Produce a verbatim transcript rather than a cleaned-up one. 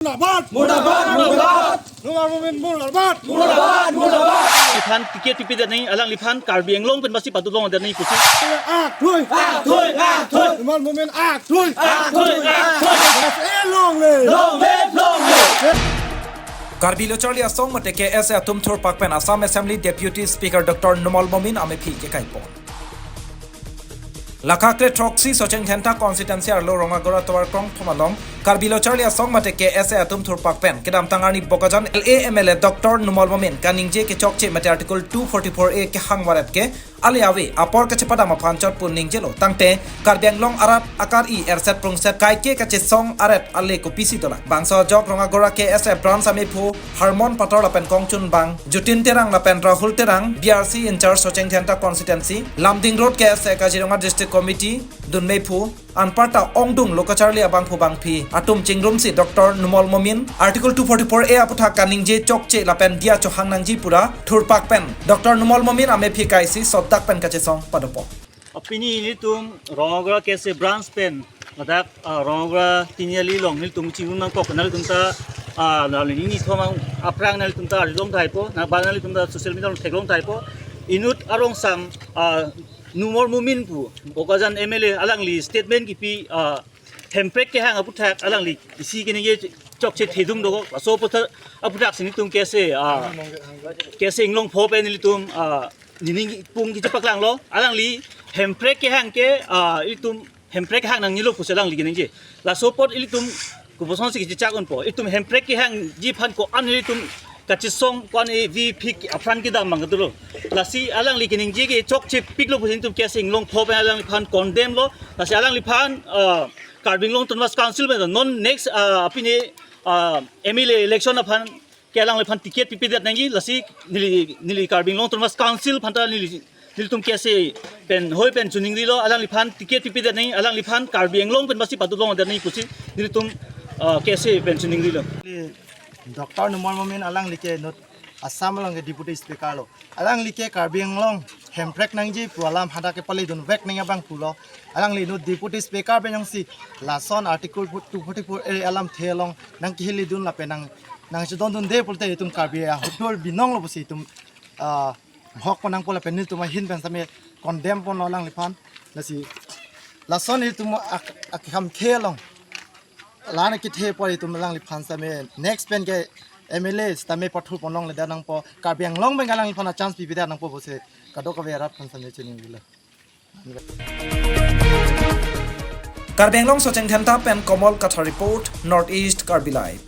Murdabad! Murdabad! Murdabad! Numal Momin murdabad! Murdabad! Murdabad! Alangphan ticket pipedet nangji, alangliphan Karbi Anglong pen basi padolongdet nangji pusi. Akthui! Akthui! Akthui! Numal Momin akthui! Akthui! Akthui! K S A long live! Long live! Long live! Karbi Lo Charli Asong mate K S A atum thurpak pen Assam Assembly Deputy Speaker Doctor Numal Momin amephi kekaipon. Lake kre throksi Socheng Dhenta constituency arlo Rongagora tovar krongthom along Karbi Lo Charli Asong mate K S A atum thurpak pen kedamtang arni Bokajan L A M L A Doctor Numal Momin kaningje kechokche mate Article two forty-four A kehang varet ke ale ave apor kachepadam aphan chot pu ningjelo, tangte Karbi Anglong arat akari erset prungset kaike kachesong aret ale kopisi dolang. Bangso ajok Rongagora K S A branch amephu Harmon Pator lapen kongchunbang Jutin Terang lapen Rahul Terang, B R C in charge Socheng Dhenta constituency, Lumding Road K S A Kaziranga District Committee dunmephu, anparta ongdung lo kacharli abangphu bangphi atum chingrumsi Doctor Numal Momin Article two forty-four A aputhak kaningje chokche lapen diya chohang nangji pura thurpak pen Doctor Numal Momin amephi kaisi sotdak pen kachesong padopo. Apini nelitum Rongagora K S A branch pen ladak, ah, Rongagora Tiniali along nelitum chingrum nangkok, nanglitum ta, ah, nangli nini thomang aphrang nanglitum ta arilong thaipo, nang ba nanglitum ta social media along theklong thaipo. Inut arongsam, ah, Numal Momin pu Bokajan M L A alangli statement kipi, ah, hemprek kehang aputhak alangli isi kaningje chokche thedung dokok. Laso aputhak, aputhak si nelitum K S A, ah, K S A inglong pho pen nelitum, ah, nini pung kichepaklanglo. Alangli hemprek kehang ke, ah, ilitum hemprek kehang nangnelo pusi alangli kaningje. Laso apot ilitum kopuson si kichechak unpo. Ilitum hemprek kehangji aphan ko-an ilitum kachesong ko-an e vi phik aphan kedam mang kedo lo. Lasi alangli kaningje ke chokche piklo pusi nelitum K S A inglong pho pen alangliphan condemn lo. Lasi alangliphan, ah, Karbi Anglong Autonomous Council pen non next, ah, apini, ah, M L A election aphan ke alangliphan ticket pipedet nangji, lasi neli, neli Karbi Anglong Autonomous Council aphanta neli, nelitum K S A pen hoi pen chiningrilo, alangliphan ticket pipedet nangji, alangliphan Karbi Anglong pen basi padolongdet nangji pusi nelitum, ah, K S A pen chiningrilo. Doctor Numal Momin alangli ke inut Assam along ke Deputy Speaker lo. Alangli ke Karbi Anglong hemprek nangji pu alam hadak ke pali dunvek nangji abangphu lo. Alangli inut Deputy Speaker pen jongsi lason Article two forty-four A alamthe along nangkehilidun lapen nang, nangchedondunde pulote itum Karbi ahudur binong lo pusi itum, ah, hok pon nangpo lapen nelitum ahin pen same condemn ponlo alangliphan. Lasi lason itum ak-, akeham khe along la-an akethe apor itum alangliphan same next pen ke M L A sitame pathur pon longledet nangpo, Karbi Anglong pen alangliphan a-chance pipedet nangpo pusi kadokave arat aphan same chiningrilo. Karbi Anglong Socheng Dhenta pen Komol Kathar report, North East Karbi Live.